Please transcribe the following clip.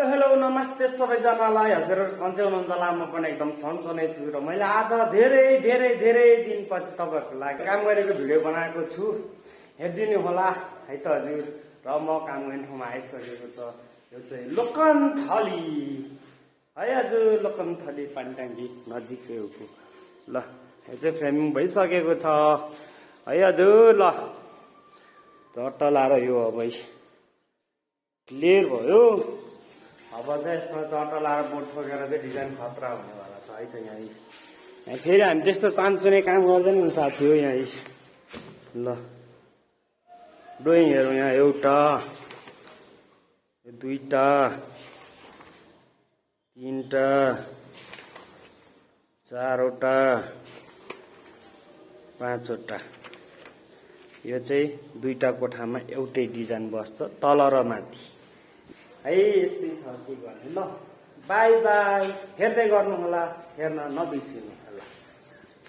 Hello नमस्ते सबैजनालाई। हजुरहरू सन्चै हुनुहुन्छ होला? म पनि एकदम सन्चो नै छु र मैले आज धेरै धेरै धेरै दिनपछि तपाईँहरूको लागि काम गरेको भिडियो बनाएको छु, हेरिदिनु होला है त हजुर। र म काम गर्ने ठाउँमा आइसकेको छ। यो चाहिँ लोकन्थली है हजुर, लोकन्थली पानीट्याङ्की नजिकै हो। ल यो चाहिँ फ्रेमिङ भइसकेको छ है हजुर। ल चट्ट लाएर यो अब क्लियर भयो। अब चाहिँ यसमा चट्ट लाएर बोर्ड ठोकेर चाहिँ डिजाइन खतरा हुनेवाला छ है त। यहाँ फेरि हामी त्यस्तो चान्चुने काम गर्दैन नि साथी हो। यहाँ ल ड्रइङ हेरौँ। यहाँ एउटा, दुईटा, तीनटा, चारवटा, पाँचवटा। यो चाहिँ दुईटा कोठामा एउटै डिजाइन बस्छ, तल र माथि है। यस्तै छ, के गर्ने। ल बाई बाई, हेर्दै गर्नु होला, हेर्न नबिर्सिनु होला।